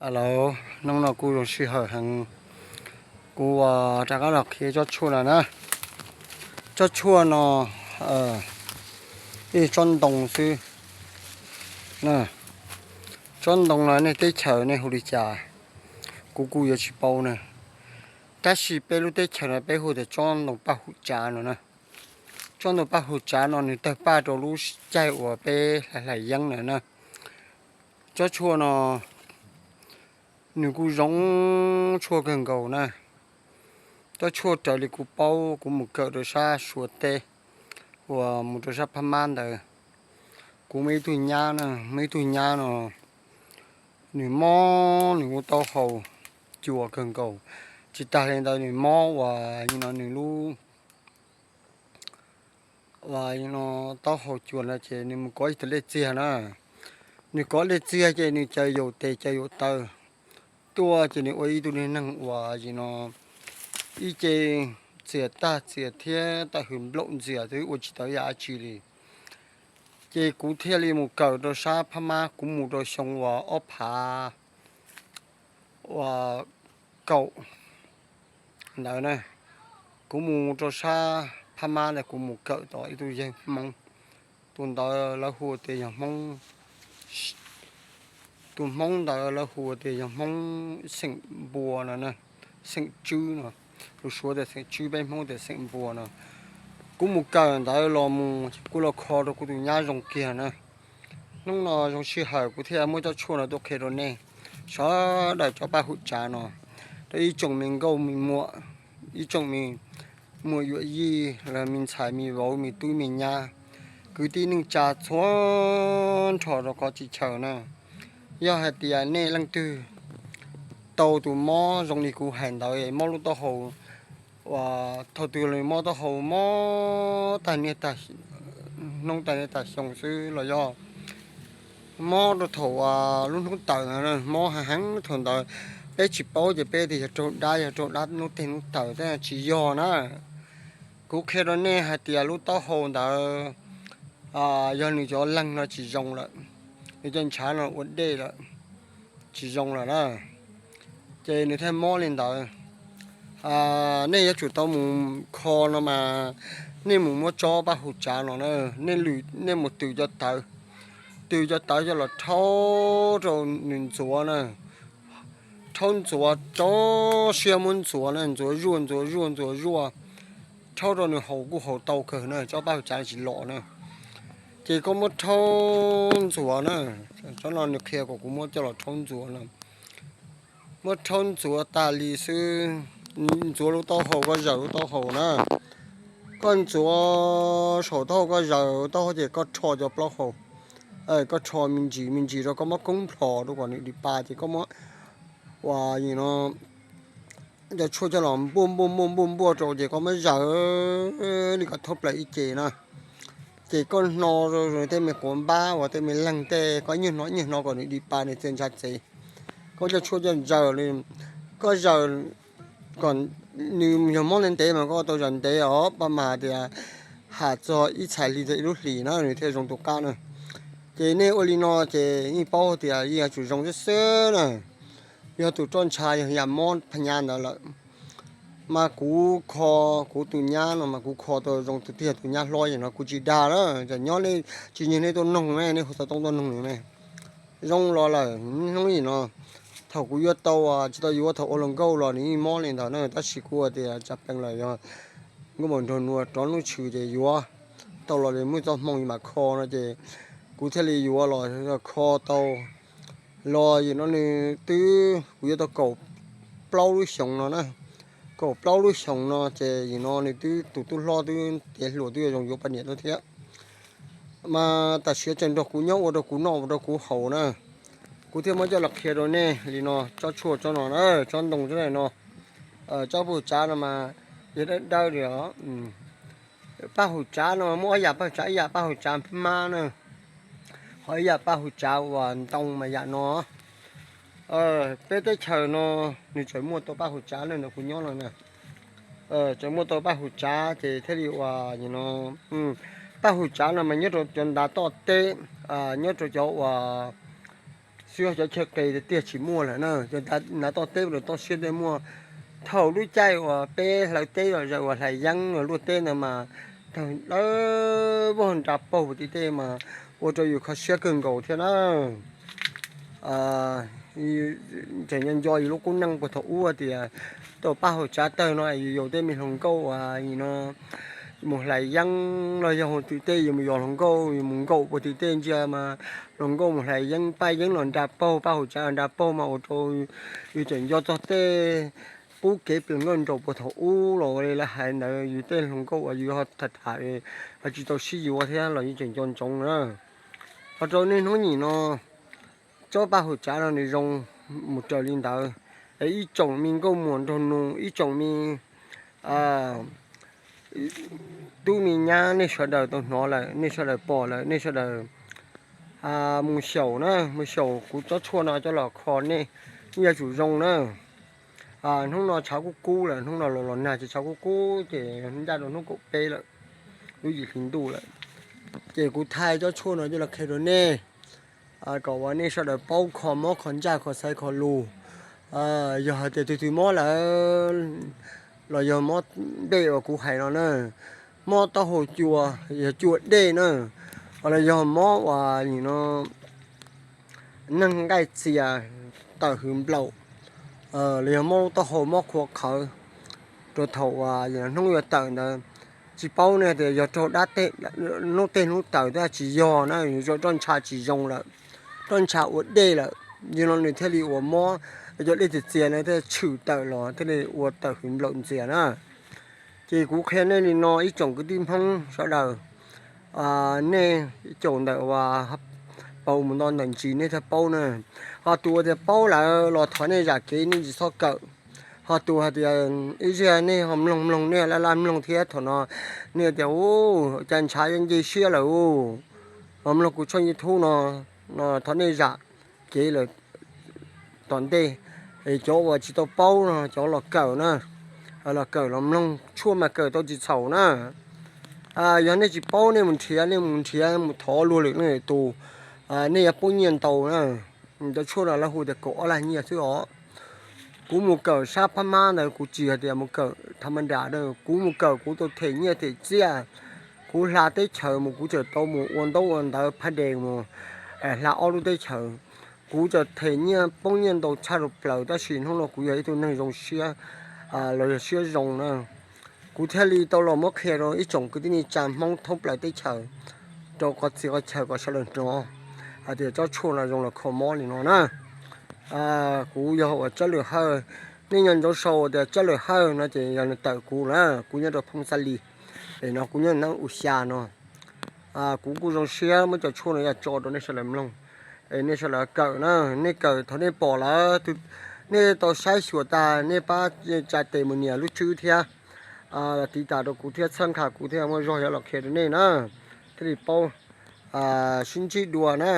Alo, hnub no kuj zoo sij hawm heev, kuv rov qab los qhia tsob tshuaj no na. Tsob tshuaj no ib tsob ntoo xwb. Tsob ntoo no nej teb chaws nej hu li cas, kuv kuj yuav tsis paub na. Tab sis peb lub teb chaws no peb hu tias tsob ntoo paj hum tsav no na. Tsob ntoo paj hum tsav no nws tawg paj rau lub caij uas peb hlais hlais yeeb na na. Tsob tshuaj no nws kuj zoo tshuaj kawg nkaus na. Tsob tshuaj raws li kuv paub, kuv mus kawm rau sab Suav teb uas mus rau sab Phab Mab ntawd. Kuv muaj ib tug nyab na, muaj ib tug nyab no nws mob nws lub taub hau cuas kawg nkaus. Tsis tas li ntawd nws mob uas no nws lub uas no taub hau cuas no ces nws mus kov ib tug lej txiag na. Nws kov lej txiag ces nws caws yaum tes caws yaum taw tuaj ces nws ua ib tug niag neeg uas no ib ce txias tag txias thiab tawm hws nplaum ntxias twb ua tsis tau yam dab tsi li. Ces kuv thiaj li mus kawm rau sab Phab Mab, kuv mus rau xyoo uas ob phav uas kaum ntawd na. Kuv mus rau sab Phab Mab ntawd kuv mus kawm tau ib tug yawg Hmoob, tus ntawd lawv hu tias yog Hmoob, tus Hmoob ntawd lawv hu tias yog Hmoob xeem Npua no, xeem Tswb no, lus Suav tias xeem Tswb, peb Hmoob tias xeem Npua no. Kuv mus kawm ntawd los mus kuj los kho rau kuv tus nyab zoo kiag na. Hnub no zoo sij hawm kuv thiaj muab tsob tshuaj no tuaj qhia rau nej sawv daws tsob paj hum tsav no, rau ib tsoom me nkauj me muam, ib tsoom me muam yuam yij los me ntxhais me vauv me tub me nyab, kwv tij neej tsa txhua nrho rau qhov txhia chaw na. Yog hais tias nej leej twg tau tus mob zoo li kuv hais ntawd, mob lub taub hau uas thaum twg los mob taub hau, mob tag niaj tag hnub tag niaj tag xyoo xwb los yog mob rau thaum lub hnub tawm, mob heev heev thaum ntawd. Peb tsis paub ces peb tias yog raug dab, yog raug dab hnub teg hnub tawm, tab tsis yog na. Kuv qhia rau nej hais tias lub taub hau ntawd yog nws cov leeg no tsis zoo lawm, nws cov ntshav no ua dej lawm, tsis zoo lawm na, ces nws thiaj mob li ntawd. Nej yuav tsum tau mus kho no mas, nej mus muab tsob paj hum tsav no na, nej lwm, nej mus tws cov tawv, tws cov tawv coj los rhaub rau nws ntxuav na, rhaub ntxuav, rau siab muab ntxuav na, ntxuav zuaj ntxuav zuaj ntxuav zuaj, rhaub rau nws haus kuj haus tau kawg na, tsob paj hum tsav tsis lom na. Ces koj muab rhaub ntxuav na, tsob no nws qhia kom kuv muab coj los rhaub ntxuav na. Muab rhaub ntxuav tas li xwb, ntxuav lub taub hau, koj zaws lub taub hau na. Koj ntxuav saum taub hau, koj zaws taub hau ces koj rho cov plaub hau, koj rho me ntsis me ntsis rau, koj muab koob plhos rau kom nws dim pa ces koj muab ua no cov tshuaj coj los npuaj npuaj npuaj npuaj npuaj rau ces koj muab zaws li kom thoob plaws ib ce na. Ces koj hno tej me quav npab uas tej me leeg tej, koj nyiag hno nyiag hno kom nws dim pa nws txias ntshav txev. Koj cov tshuaj coj zaws li, koj zaws kom nws yog mob ntev ntev mas koj tau zaws ntev os, pab mas hais tias ham txog ib txhais hli txog ib lub hlis na nws thiaj zoo tus qab na. Ces nej ua li no ces yeej paub tias yeej yuav tsum zoo xwb xwb na. Yog tus roj ntsha yog yam mob phaj nyab ntawd lawm, mas kuv kho, kuv tus nyab no mas kuv kho tau zoo tus tiag, tus nyab hlob yam no kuv tsis dag na. Nyob nej tsis nyiag nej tuaj noog ne, nej hu xov tooj tuaj noog nws ne. Zoo los lawm, hnub yim no thaum kuv yuav tau, tsis tau yuav, thaum ua hluas nkauj los nws yeej mob li ntawd na, tab sis kuv tias tsam pees lawm yog nkauj npaum nraug nua rov hnub tshwm ces yuav tau los li muaj txoj hmoo mam kho no ces kuv thiaj li yuav los kho tau. Los yim no nws twb, kuv yuav tau kaum plaub lub xyoos no na, kaum plaub lub xyoos no ces yim no nws twb tus tub hlob twb tiav hluas twb yuav zoo yuav poj niam lawm thiab. Mas tam sim tseem nrog kuv nyob ua rau kuv noj ua rau kuv haus na. Kuv thiaj muab coj los qhia rau nej li no, tsob tshuaj tsob no na, tsob ntoo tsob no, tsob paj hum tsav no mas yog dawb dawb li os. Paj hum tsav no muaj ob yam paj hum tsav, ib yam paj hum tsav mab na, ho ib yam paj hum tsav uas ntoo mas yam no. Peb teb chaws no nws tseem muaj tau paj hum tsav na, ntawm kuv nyob no na. Tseem muaj tau paj hum tsav ces thiaj li uas no, paj hum tsav no mas nyob rau cov ntav toj teb, nyob rau cov uas Xyov cov chaw qis tiag tiag tsis muaj lawm na, cov nav toj teb los toj siab tej muaj. Thaum lub caij uas peb hlawv teb los zaws uas hlais yeeb los luaj teb ntawd mas tawg dawb vog nra paug tim tej mas ua rau yus kho siab kawg nkaus thiab na. Tseem nco nco yus lub kub neej puag thaum ub tias tau paj haum tsav tawg no yus yaus tej me hluas nkauj uas no mus hlais yeeb los yog hauv tim tej yus mus yos hluas nkauj yus mus nkaum puag tim tej ntsia mas hluas nkauj mus hlais yeeb paj yeeb los nra paug paj haum tsav los nra paug mas ua rau yus tseem nco txog tej qub kev plig nkauj nraug puag thaum ub los li lawv hais ntawd yus tej hluas nkauj uas yus ho tham tham ho tsis tau sib yuav thiab los yus tseem nco ntsoov na. Ho rau niaj hnub nim no tsob paj haum tsav no nws zoo mus raws li ntawd. Es ib tsoom me nkauj muam nraug nus ib tsoom me tub me nyab nej sawv daws tau hnov lawm nej sawv daws pom lawm nej sawv daws mus xyaum na mus xyaum kuv tsob tshuaj no coj los kho nej, nej yuav tsum zoo na. Hnub no tshav kub kub lawm hnub no los los nag ces tshav kub kub ces ncaj rau hnub kaum peb lawm, lub yim hli ntuj lawm. Ces kuv thaij tsob tshuaj no coj los qhia rau nej kom uas nej sawv daws paub kho mob kho ntsaj kho xaiv kho lus. Yog hais tias tus twg mob lawm los yog mob dej uas kuv hais no na, mob taub hau cua, yog cua dej na, los yog mob uas nim no neeg nqaij txias tawm hwv nplaum, los yog mob lub taub hau mob qhua qhawv rau thaum uas hnub yuav tawm ntawd. Tsis paub ne tias yog raug dab tej hnub tej hnub tawm tab tsis yog na, roj ntsha tsis zoo lawm, roj ntsha ua dej lawm, yog no nws thiaj li uas mob, cov dej txias txias no thiaj tshwm tawm los thiaj li ua tawm hwv nplaum ntxias na. Ces kuv qhia nej li no ib tsoom kwv tij Hmoob sawv daws, nej caum ntawm uas paus mus nto ntawm ntsis nej thiaj paub na. Ho tus uas tias paub lawm los thov nej zam kev nej tsis txhob kawm. Ho tus hais tias ib zaug nej ho mloog mloog nej laj laj mloog thiab thaum no nej tias u, cas ntshav yuav nce siab lawm u, ho mloog kuv tshooj YouTube no, no thov nej zam kev lawm tom ntej. Es cov uas tsis tau paub no cov los kawm na, los kawm los mloog tshuaj mas kawm tau tsis txhaum na. Yog nej tsis paub nej mus nrhiav, nej mus nrhiav mus thov luag lwm leej lwm tus, nej yuav poob nyiaj ntau na. Cov tshuaj no lawv hu tias kaum ob lag nyiaj xwb os. Kuv mus kawm sab Phab Mab ntawd kuv tsis hais tias mus kawm tha ma nram, kuv mus kawm kuv tau them nyiaj them txiaj. Kuv hla teb chaws mus kuv tseem tau mus ua ntaub ua ntawv phaj des mus hla ob lub teb chaws. Kuv tseem them nyiaj poob nyiaj ntau tshaj rau plaws tab sis hnub no kuv yog ib tug neeg zoo siab los yog siab zoo na. Kuv thiaj li tau los muab qhia rau ib tsoom kwv tij neej tsa Hmoob thoob plaws teb chaws, rau qhov txhia qhov chaw kom sawv daws hnov hais tias tsob tshuaj no zoo los kho mob li no na. Kuv yog uas Tsab Lwm Hawj, nej nco ntsoov sau tias Tsab Lwm Hawj no ces yog nws tawm kuv na, kuv nyob rau Phooj Xab Lis, es no kuv nyob neeb U Xya no. Kuv kuj zoo siab muab cov tshuaj no yog tso rau nej sawv daws mloog, es nej sawv daws kawm na, nej kawm thaum nej pom lawm, nej tau saib xyuas tag nej pab tsa tes mus nias lub tswb thiab, tiv tas rau kuv thiab txhawb nqa kuv thiab muaj zog yuav los qhia rau nej na, thiaj li paub. Sib ntsib dua na.